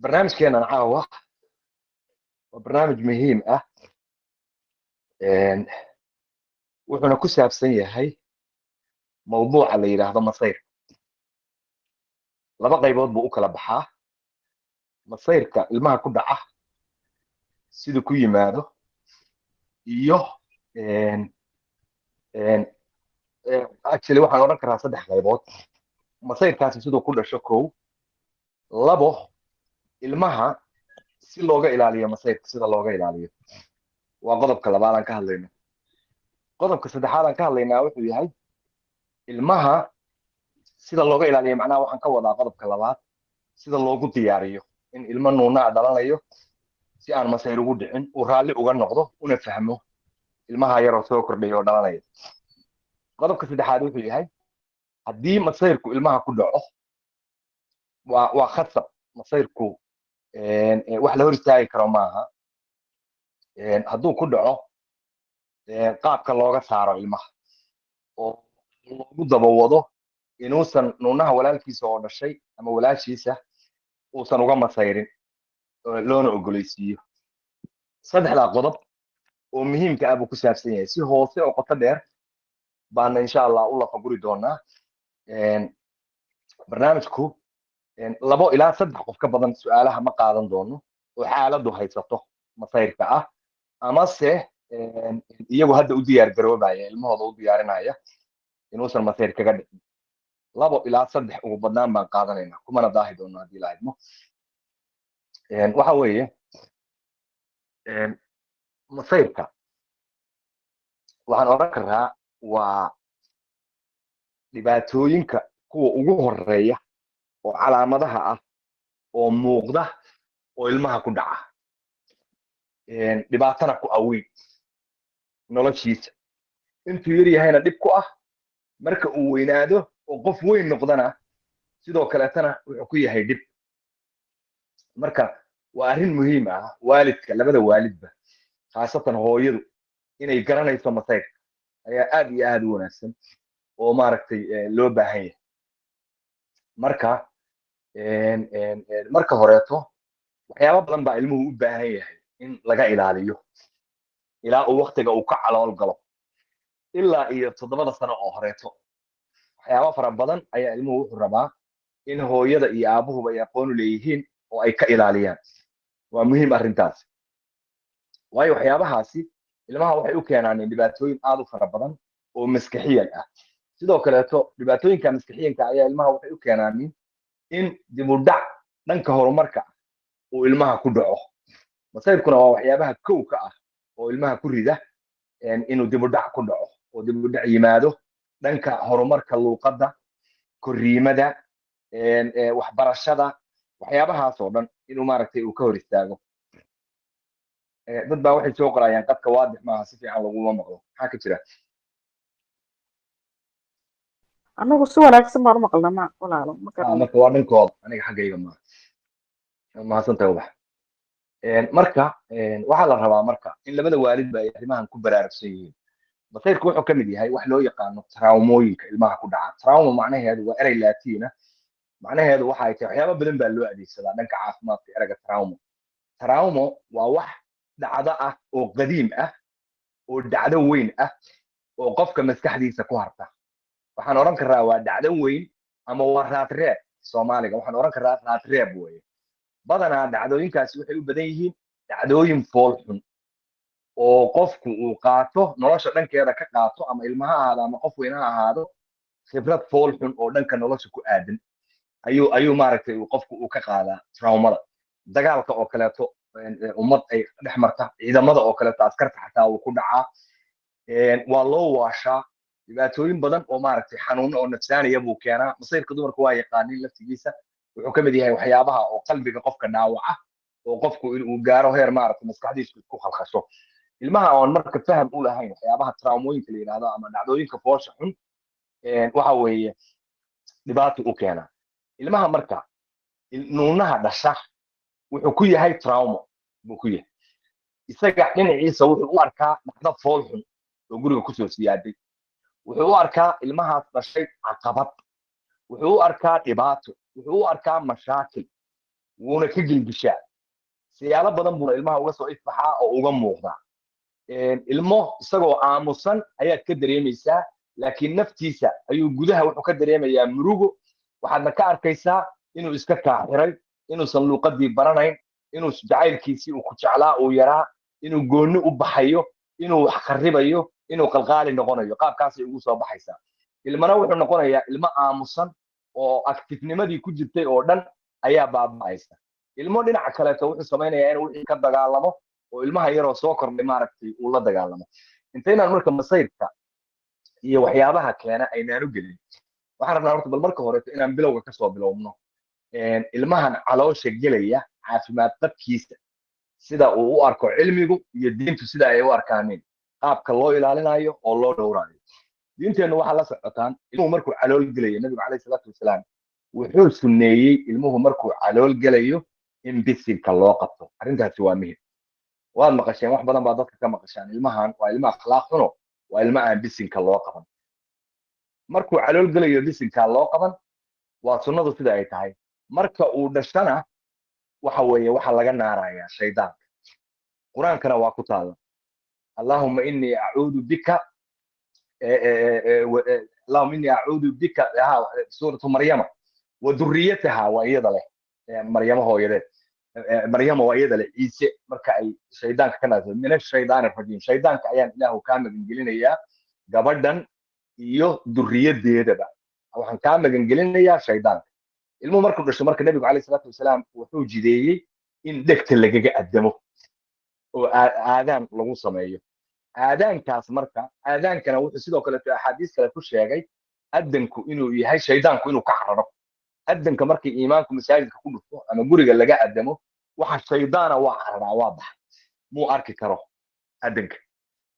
Barnaamijkeenan caawa waa barnaamij muhiim ah, wuxuuna ku saabsan yahay mawduuca la yidhaahdo masayr. Laba qaybood buu u kala baxaa masayrka: ilmaha ku dhaca siduu ku yimaado iyo actually waxaan odhan karaa saddex qaybood masayrkaasi siduu ku dhasho. Kow, labo, ilmaha si looga ilaaliyo masayrka, sida looga ilaaliyo waa qodobka labaad aan ka hadlayno. Qodobka saddexaad aan ka hadlaynaa wuxuu yahay ilmaha sida looga ilaaliyo, macnaha waxaan ka wadaa qodobka labaad sida loogu diyaariyo in ilmo nuunaa dhalanayo si aan masayr ugu dhicin, uu raalli uga noqdo una fahmo ilmaha yaroo soo kordhaya oo dhalanaya. Qodobka saddexaad wuxuu yahay haddii masayrku ilmaha ku dhaco, waa khasab masayrku, wax la hor istaagi karo maaha. Hadduu ku dhaco, qaabka looga saaro ilmaha oo loogu daba wado inuusan nuunaha walaalkiisa oo dhashay ama walaashiisa uusan uga masayrin, loona ogolaysiiyo. Saddexdaa qodob oo muhiimka ah buu ku saabsan yahay. Si hoose oo qoto dheer baana insha Allah u lafaguri doonaa. Barnaamijku 2 ilaa 3 qof ka badan su-aalaha ma qaadan doono oo xaaladdu haysato masayrka ah amase iyagu hadda u diyaar garoobaya, ilmahooda u diyaarinaya inuusan masayr kaga dhicin. 2 ilaa 3 ugu badnaan baan qaadanayna, kumana daahi doono haddii la idmo. Waxa weeye masayrka waxaan odhan karaa waa dhibaatooyinka kuwa ugu horeeya oo calaamadaha ah oo muuqda oo ilmaha ku dhaca, dhibaatana ku aweyn noloshiisa intuu yar yahayna dhib ku ah, marka uu weynaado oo qof weyn noqdana sidoo kaleetana wuxuu ku yahay dhib. Marka waa arrin muhiim ah waalidka, labada waalidba, khaasatan hooyadu, inay garanayso masayrka ayaa aad iyo aad u wanaagsan oo maaragtay loo baahan yahay. Marka marka horeeto waxyaabo badan baa ilmuhu u baahan yahay in laga ilaaliyo ilaa uu waktiga uu ka calool galo, ilaa iyo 7da sano oo horeeto. Waxyaabo fara badan ayaa ilmuhu wuxuu rabaa in hooyada iyo aabuhuba ay aqoon u leeyihiin oo ay ka ilaaliyaan. Waa muhiim arrintaas, waayo waxyaabahaasi ilmaha waxay u keenaan dhibaatooyin aad u fara badan oo maskaxiyan ah. Sidoo kaleeto dhibaatooyinka maskaxiyanka ayaa ilmaha waxay u keenaan in dib u dhac dhanka horumarka uu ilmaha ku dhaco. Masayrkuna waa waxyaabaha kow ka ah oo ilmaha ku rida inuu dib u dhac ku dhaco oo dib u dhac yimaado dhanka horumarka, luuqadda, korriimada, waxbarashada, waxyaabahaas oo dhan inuu maaragtay uu ka hor istaago. Dad baa waxay soo qorayaan qadka waadix maaha, si fiican laguma maqlo. Maxaa ka jira? Anagu si wanaagsan baan u maqalnaa, ma walaalo, ma garanay. Marka waa dhankooda, aniga xaggayga maaha. Mahadsantahay, Ubax. Marka waxaa la rabaa marka in labada waalidba ay arrimahan ku baraarugsan yihiin. Masayrku wuxuu ka mid yahay wax loo yaqaano traumooyinka ilmaha ku dhaca. Trauma macnaheedu waa erey Laatiina, macnaheedu waxa ay tahay waxyaabo badan baa loo adeegsadaa dhanka caafimaadka ereyga trauma. Trauma waa wax dhacdo ah oo qadiim ah oo dhacdo weyn ah oo qofka maskaxdiisa ku harta. Waxaan odhan karaa waa dhacdo weyn ama waa raadreeb. Soomaaliga waxaan odhan karaa raadreeb weeye. Badanaa dhacdooyinkaasi waxay u badan yihiin dhacdooyin fool xun oo qofku uu qaato, nolosha dhankeeda ka qaato, ama ilmaha ahaado ama qof weyn ha ahaado. Khibrad fool xun oo dhanka nolosha ku aadan ayuu maaragtay uu qofku uu ka qaadaa traumada. Dagaalka oo kaleeto, ummad ay dhex marta, ciidamada oo kaleeto, askarta xataa uu ku dhacaa, waa loo waashaa. Dhibaatooyin badan oo maaragtay xanuuno oo nafsaaniya buu keenaa masayrka. Dumarku waa yaqaanin laftigiisa, wuxuu ka mid yahay waxyaabaha oo qalbiga qofka dhaawaca oo qofku in uu gaaro heer maaragtay maskaxdiisu isku khalkhasho. Ilmaha oon marka faham u lahayn waxyaabaha traumooyinka la yidhahdo ama dhacdooyinka foosha xun, waxa weeye dhibaato u keenaa ilmaha. Marka nuunaha dhasha wuxuu ku yahay trauma buu ku yahay isaga dhinaciisa. Wuxuu u arkaa dhacdo fool xun oo guriga kusoo siyaaday, wuxuu u arkaa ilmahaas dhashay caqabad, wuxuu u arkaa dhibaato, wuxuu u arkaa mashaakil. Wuuna ka gilgishaa, siyaalo badan buuna ilmaha uga soo ifbaxaa oo uga muuqdaa. Ilmo isagoo aamusan ayaad ka dareemaysaa, laakiin naftiisa ayuu gudaha wuxuu ka dareemayaa murugo. Waxaadna ka arkaysaa inuu iska kaaxiray, inuusan luuqadii baranayn, inuu jacaylkiisii uu ku jeclaa uu yaraa, inuu goonni u baxayo, inuu wax kharibayo, inuu qalqaali noqonayo. Qaabkaasay ugu soo baxaysaa. Ilmana wuxuu noqonayaa ilmo aamusan oo active-nimadii ku jirtay oo dhan ayaa baaba'aysa. Ilmo dhinaca kaleeto wuxuu samaynayaa inuu wixii ka dagaalamo oo ilmaha yaroo soo kordhay, maaragtay, uu la dagaalamo. Intaynaan marka masayrka iyo waxyaabaha keena aynaanu gelin, waxaan rabnaa horta bal marka horeeto inaan bilowga kasoo bilowno ilmahan caloosha gelaya caafimaad qabkiisa, sida uu u arko cilmigu iyo diintu, sida ay u arkaanin, qaabka loo ilaalinayo oo loo dhowrayo. Diinteennu waxaa la socotaan ilmuhu markuu calool gelayo, Nabigu calayhi salaatu wasalaam wuxuu sunneeyey ilmuhu markuu calool gelayo in bisinka loo qabto. Arrintaasi waa muhim. Waad maqasheen, wax badan baa dadka ka maqashaan: ilmahan waa ilmo akhlaaq xuno, waa ilmo aan bisinka loo qaban. Markuu calool gelayo bisinka loo qaban, waa sunnadu sida ay tahay. Marka uu dhashana waxa weeye waxa laga naarayaa shaydaanka. Qur-aankana waa ku taalla: "Allahuma inii acuudu bika, Allahuma inii acuudu bika." Suuratu Maryama, "wa duriyataha", waa iyada leh Maryamo hooyadeed. Maryama waa iyada leh Ciise marka ay shaydaanka ka naarto, "min ashaydaani rajiim", shaydaanka ayaan Ilaahu kaa magangelinayaa, gabadhan iyo duriyadeedaba waxaan kaa magangelinayaa shaydaanka. Ilmuhu markuu dhasho marka, Nebigu calayhi salaatu wasalaam wuxuu jideeyey in dhegta lagaga addamo oo aadaan lagu sameeyo. Aadaankaas marka, aadaankana wuxuu sidoo kaleeto axaadiis kale ku sheegay addanku inuu yahay shaydaanku inuu ka cararo. Addanka markii iimaanku masaajidka ku dhufto ama guriga laga addamo, waxa shaydaana waa cararaa, waa baxa, muu arki karo addanka.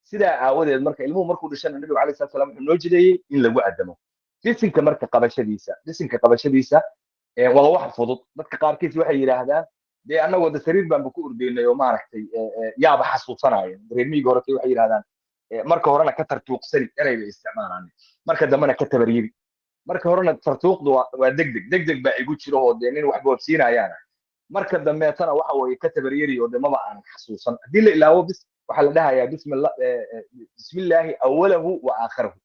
Sidaa aawadeed marka ilmuhu markuu dhashana, Nabigu calayhi salatu salaam wuxuu noo jideeyey in lagu addamo. Bisinka marka qabashadiisa, bisinka qabashadiisa waa wax fudud. Dadka qaarkiis waxay yidhaahdaan: "Dee annagoo de sariir baanba ku ordaynay oo, maaragtay, yaaba xasuusanaya." Reer miyiga horete waxay yidhahdaan: "Marka horena ka tartuuqsani", erey bay isticmaalaan, "marka dambena ka tabaryiri." Marka horena tartuuqdu waa degdeg, degdeg baa igu jiro oo dee nin wax boobsiinayaana. Marka dambeetana waxa weeye ka tabaryari oo dee maba aanan xasuusan. Haddii la ilaawo bis, waxaa la dhahayaa bismillah, bismillaahi awalahu wa aakhirahu,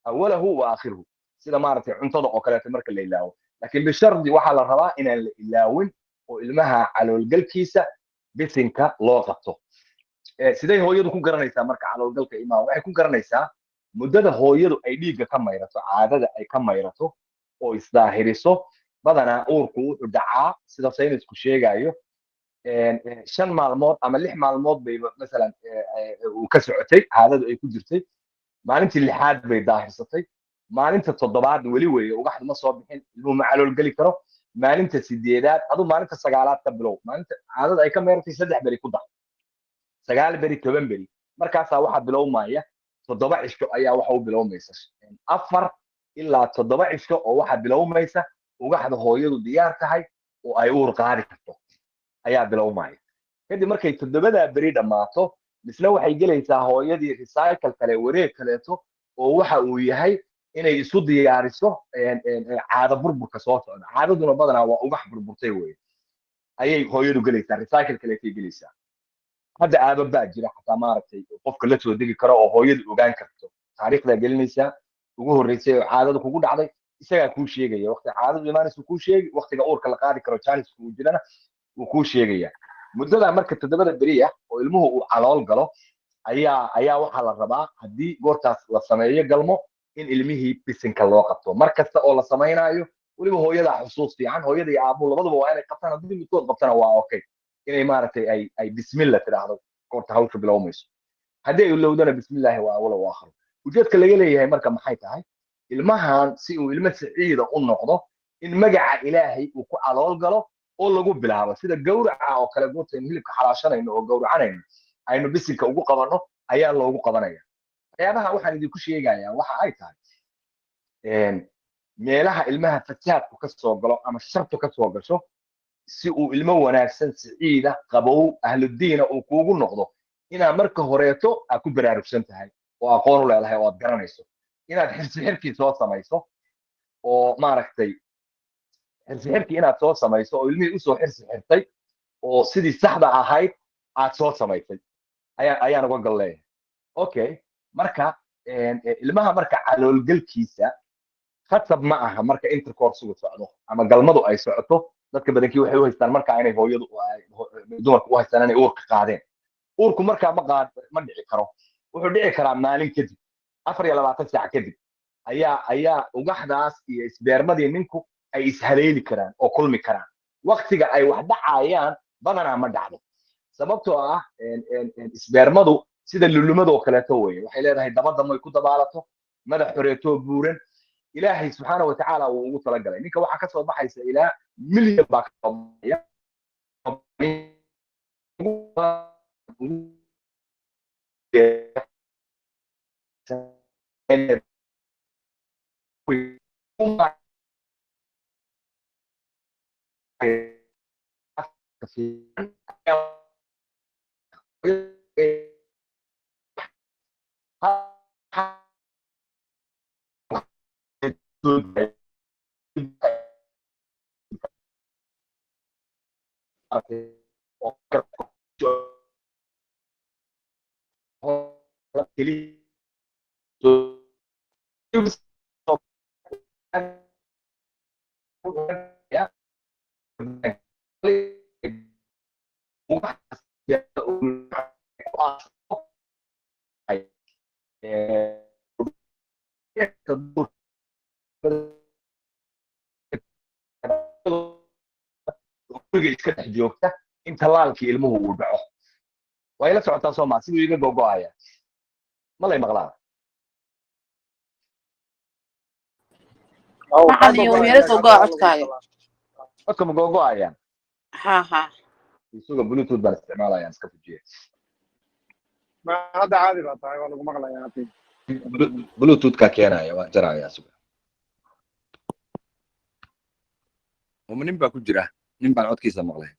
awalahu wa aakhiruhu, sida, maaragtay, cuntada oo kaleeto marka la ilaawo. Laakiin bishardi waxaa la rabaa inaan la ilaawin oo ilmaha caloolgalkiisa bisinka loo qabto. Siday hooyadu ku garanaysaa marka caloolgalka ilmaha? Waxay ku garanaysaa muddada hooyadu ay dhiigga ka mayrato, caadada ay ka mayrato oo isdaahiriso. Badanaa uurku wuxuu dhacaa, sida saynisku sheegayo, 5 maalmood ama 6 maalmood bay masalan uu ka socotay caadadu ay ku jirtay. Maalintii lixaad bay daahirsatay. Maalinta toddobaad weli weeye ugaxdu ma soo bixin, ilmuhu ma calool geli karo. Maalinta sideedaad, adu maalinta sagaalaad ka bilow, maalinta caadada ay ka meeratay 3 beri ku dar, 9 beri, 10 beri. Markaasaa waxaa bilowmaya 7 cisho ayaa waxa u bilowmaysa, 4 ilaa 7 cisho oo waxaa bilowmaysa ugaxda hooyadu diyaar tahay oo ay uur qaadi karto ayaa bilowmaya. Kadib markay 7-daa beri dhammaato, misna waxay gelaysaa hooyadii recycle kale, wareeg kaleeto, oo waxa uu yahay inay isu diyaariso caado burburka soo socda. Caadaduna badanaa waa ugax burburtay weye. Ayay hooyadu gelaysaa, recycle kaleetay gelaysaa. Hadda aaba baa jira xataa, maaragtay, qofka la soo degi karo oo hooyadu ogaan karto. Taariikhdaa gelinaysaa ugu horreysay oo caadadu kugu dhacday, isagaa kuu sheegaya waqti caadadu imaanaysa, kuu sheegi waqtiga uurka la qaadi karo, janiska uu jirana wuu kuu sheegaya. Muddada marka 7-da beri ah oo ilmuhu uu calool galo ayaa waxaa la rabaa, haddii goortaas la sameeyo galmo, in ilmihii bisinka loo qabto mar kasta oo la samaynayo. Weliba hooyadaa xusuus fiican, hooyada iyo aabuhu labaduba waa inay qabtaan. Haddii midkood qabtana waa okay, inay, maaragtay, ay bismillah tidhaahdo goorta hawsha bilowmayso. Haddii ay ilowdana, bismillaahi waa awalo wa aakhiro. Ujeedka laga leeyahay marka maxay tahay? Ilmahan si uu ilmo saciida u noqdo, in magaca Ilaahay uu ku calool galo oo lagu bilaabo, sida gawraca oo kale, goortaynu hilibka xalaashanayno oo gawracanayno aynu bisinka ugu qabanno ayaa loogu qabanaya. Waxyaabaha waxaan idinku sheegayaa waxa ay tahay meelaha ilmaha fasaadku ka soo galo ama shartu ka soo gasho. Si uu ilmo wanaagsan, siciida, qabow, ahludiina uu kuugu noqdo, inaad marka horeeto aad ku baraarugsan tahay oo aqoon u leedahay oo aad garanayso, inaad xirsi xirkii soo samayso oo, maaragtay, Xirsi xirkii inaad soo samayso oo ilmihii usoo xirsi xirtay oo sidii saxda ahayd aad soo samaysay ayaan uga gol leeyahay. Okay, marka ilmaha marka caloolgelkiisa khasab ma aha marka intercourse-ugu socdo ama galmadu ay socoto. Dadka badankii waxay u haystaan marka inay hooyadu, dumarku u haystaan inay uurka qaadeen. Uurku markaa ma qaad, ma dhici karo. Wuxuu dhici karaa maalin kadib, 24 saac kadib ayaa ugaxdaas iyo isbeermadii ninku ay ishaleeli karaan oo kulmi karaan. Waktiga ay wax dhacayaan badanaa ma dhacdo, sababtoo ah isbeermadu sida lulumadoo kaleeto weye. Waxay leedahay dabada may ku dabaalato, madax xoreetoo buuran. Ilaahay subxaana wa tacaala wuu ugu talagalay. Ninka waxaa kasoo baxaysa ilaa milyan baa kasoo baxaya. Guriga iska dhex joogta in tallaalkii ilmuhu uu dhaco. Waa ila socotaa soo maa? Siduu iga gogo'aya ma lay maqlaa? Macallin, wuu yara gogo'a codkaaga. Codka ma gogo'aya? Ha ha. Isuga, Bluetooth baan isticmaalaya, iska fujiye. Ma hadda caadi baa tahay, waa lagu maqlayaa. Bluetoothka keenaya, waan jaraya, suga. Uma nin baa ku jira, nin baan codkiisa maqlay.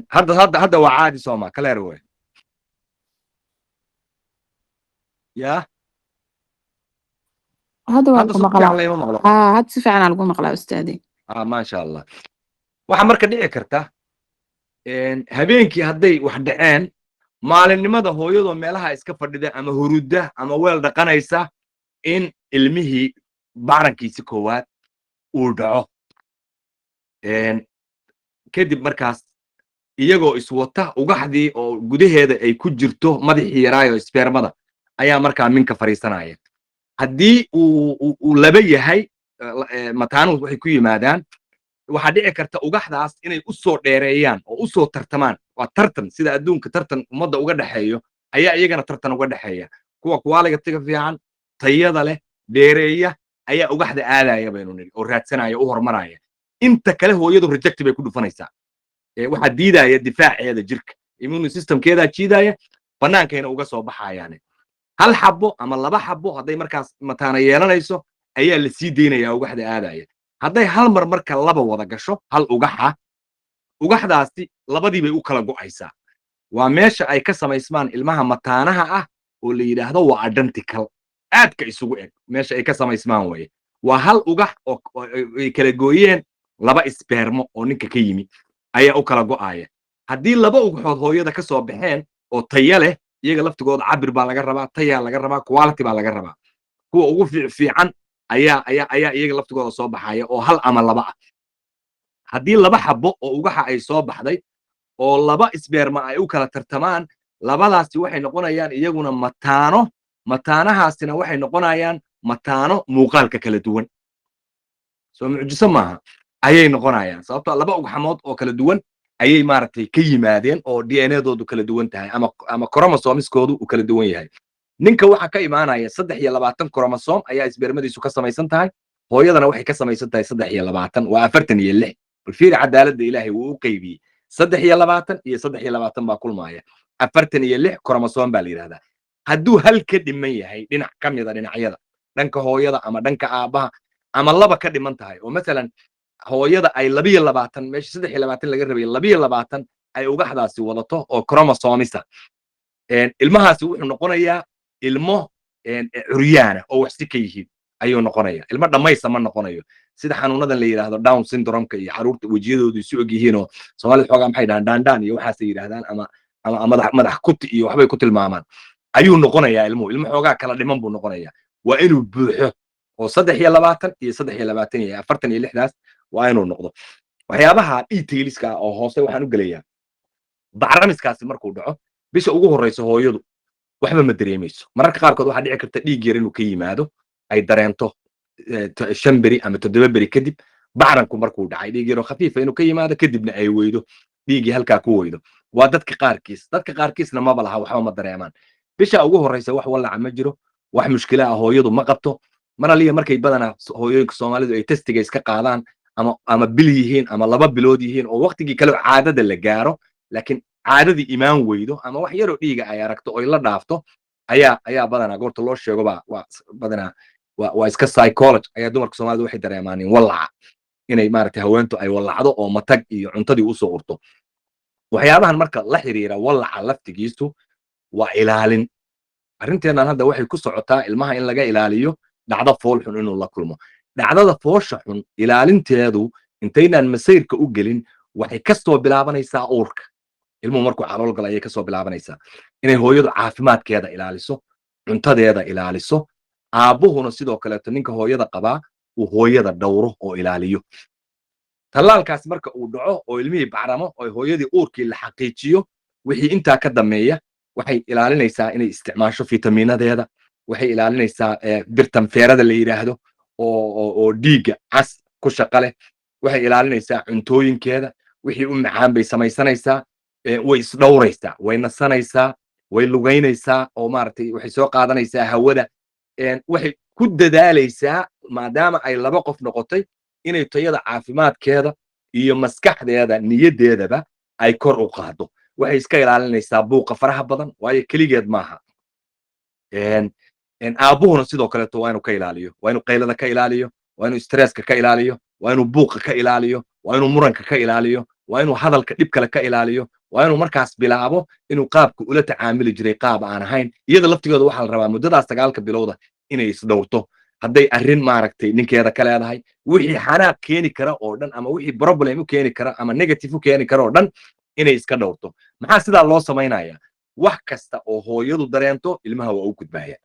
Hadda waa caadi sooma? Clear wey ya. Hadda waa hadda lagu si maqlaa. Fiican layma maqlo? Haa, hadda si fiican aa lagu maqlaa, ustaadi. Ah, maasha Allah. Waxaa marka dhici karta habeenkii hadday wax dhaceen, maalinimada hooyadoo meelaha iska fadhida ama hurudda ama weel dhaqanaysa in ilmihii bacrankiisi koowaad uu dhaco. Kadib markaas iyagoo iswata ugaxdii oo gudaheeda ay ku jirto madaxii yaraayo isbeermada ayaa markaa minka fadhiisanaya. Haddii uu laba yahay, mataanuhu waxay ku yimaadaan, waxaa dhici karta ugaxdaas inay u soo dheereeyaan oo u soo tartamaan. Waa tartan, sida adduunka tartan ummadda uga dhexeeyo ayaa iyagana tartan uga dhexeeya. Kuwa quality-ga fiican, tayada leh, dheereeya ayaa ugaxda aadaya baynu nidhi oo raadsanaya, u horumaraya. Inta kale hooyadu reject bay ku dhufanaysaa. Waxaa diidaya difaaceeda jirka, immune systemkeedaa jiidaya, bannaankayna uga soo baxayaan. Hal xabo ama laba xabo hadday markaas mataana yeelanayso ayaa la sii deynayaa ugaxda aadaya. Hadday hal mar marka laba wada gasho hal ugaxa, ugaxdaasi labadii bay u kala go'aysaa. Waa meesha ay ka samaysmaan ilmaha mataanaha ah oo la yidhaahdo waa identical, aadka isugu eg. Meesha ay ka samaysmaan weye waa hal ugax oo ay kala gooyeen laba isbeermo oo ninka ka yimi ayaa u kala go'aya. Haddii laba ugaxood hooyada ka soo baxeen oo taya leh, iyaga laftigooda cabir baa laga rabaa, tayaa laga rabaa, quality baa laga rabaa. Kuwa ugu fiican ayaa iyaga laftigooda soo baxaya oo hal ama laba ah. Haddii laba xabo oo ugaxa ay soo baxday oo laba isbeerma ay u kala tartamaan, labadaasi waxay noqonayaan iyaguna mataano. Mataanahaasina waxay noqonayaan mataano muuqaalka kala duwan. Soo mucjiso maaha? Ayay noqonayaan, sababtoo laba ugxamood oo kala duwan ayay maaragtay ka yimaadeen oo DNA-doodu kala duwan tahay ama chromosomes-koodu uu kala duwan yahay. Ninka waxaa ka imaanaya 23 chromosome ayaa isbeermadiisu ka samaysan tahay, hooyadana waxay ka samaysan tahay 23, waa 46. Bal fiiri cadaaladda Ilaahay, wuu u qaybiyey. 23 iyo 23 baa kulmaaya, 46 chromosome baa la yidhahdaa. Hadduu hal ka dhiman yahay dhinac ka mida dhinacyada, dhanka hooyada ama dhanka aabbaha, ama laba ka dhiman tahay, oo masalan hooyada ay 22 meesha 23 laga rabay 22 ay ugaxdaasi wadato oo chromosomes-a, ilmahaasi wuxuu noqonayaa ilmo curyaana oo wax si ka yihiin. Ayuu noqonaya. Ilmo dhammaysa ma noqonayo, sida xanuunadan la yidhaahdo Down syndromeka iyo caruurta wejiyadoodu isu og yihiinoo Soomaalida xoogaa maxay dhahaan, dhaandhaan iyo waxaasay yidhahdaan, ama madax kuti iyo waxbay ku tilmaamaan ayuu noqonayaa ilmuhu. Ilmo xoogaa kala dhiman buu noqonayaa. Waa inuu buuxo oo 23 iyo 23 iyo 46-daas waa inuu noqdo. Waxyaabaha detailska oo hoose waxaan u gelayaa bacrimiskaasi markuu dhaco, bisha ugu horreysa hooyadu waxba ma dareemayso. Mararka qaarkood waxaa dhici karta dhiig yar inuu ka yimaado, ay dareento 5 beri ama 7 beri kadib bacranku markuu dhacay, dhiig yaroo khafiifa inuu ka yimaado, kadibna ay weydo dhiiggii, halkaa ku weydo. Waa dadka qaarkiis. Dadka qaarkiisna maba laha, waxba ma dareemaan. Bisha ugu horreysa wax wallaca ma jiro, wax mushkila ah hooyadu ma qabto. Mar aliya markay badanaa hooyooyinka Soomaalidu ay testiga iska qaadaan, ama bil yihiin ama 2 bilood yihiin, oo waqtigii kale caadada la gaaro, laakiin caadadii imaan weydo ama wax yaroo dhiiga ay aragto oy la dhaafto, ayaa badanaa goorta loo sheego ba waa badanaa waa iska psychology. Ayaa dumarka Soomaalida waxay dareemaan in wallaca inay maaragtay haweentu ay wallacdo oo matag iyo cuntadii usoo urto. Waxyaabahan marka la xiriira wallaca laftigiisu waa ilaalin. Arrinteennan hadda waxay ku socotaa ilmaha in laga ilaaliyo dhacdo fool xun inuu la kulmo. Dhacdada foosha xun ilaalinteedu, intaynaan masayrka u gelin, waxay kasoo bilaabanaysaa uurka. Ilmuhu markuu calool galo ayay kasoo bilaabanaysaa inay hooyadu caafimaadkeeda ilaaliso, cuntadeeda ilaaliso, aabbuhuna sidoo kaleeto, ninka hooyada qabaa, uu hooyada dhowro oo ilaaliyo. Tallaalkaas marka uu dhaco oo ilmihii bacramo oo hooyadii uurkii la xaqiijiyo, wixii intaa ka dambeeya waxay ilaalinaysaa inay isticmaasho fitamiinadeeda. Waxay ilaalinaysaa birtan feerada la yidhaahdo oo dhiigga cas ku shaqa leh. Waxay ilaalinaysaa cuntooyinkeeda, wixii u macaan bay samaysanaysaa. Way isdhowraysaa, way nasanaysaa, way lugaynaysaa oo maaragtay waxay soo qaadanaysaa hawada. Waxay ku dadaalaysaa, maadaama ay laba qof noqotay, inay tayada caafimaadkeeda iyo maskaxdeeda, niyaddeedaba ay kor u qaado. Waxay iska ilaalinaysaa buuqa faraha badan, waayo keligeed maaha. Aabbuhuna sidoo kaleeto waa inuu ka ilaaliyo, waa inuu qaylada ka ilaaliyo, waa inuu stresska ka ilaaliyo, waa inuu buuqa ka ilaaliyo, waa inuu muranka ka ilaaliyo, waa inuu hadalka dhib kale ka ilaaliyo, waa inuu markaas bilaabo inuu qaabka ula tacaamuli jiray qaab aan ahayn. Iyada laftigooda waxaa la rabaa muddadaas 9-ka bilowda inay isdhowrto. Hadday arrin maaragtay ninkeeda ka leedahay, wixii xanaaq keeni kara oo dhan ama wixii problem u keeni kara ama negative u keeni kara oo dhan inay iska dhowrto. Maxaa sidaa loo samaynaya? Wax kasta oo hooyadu dareento ilmaha waa u gudbaya.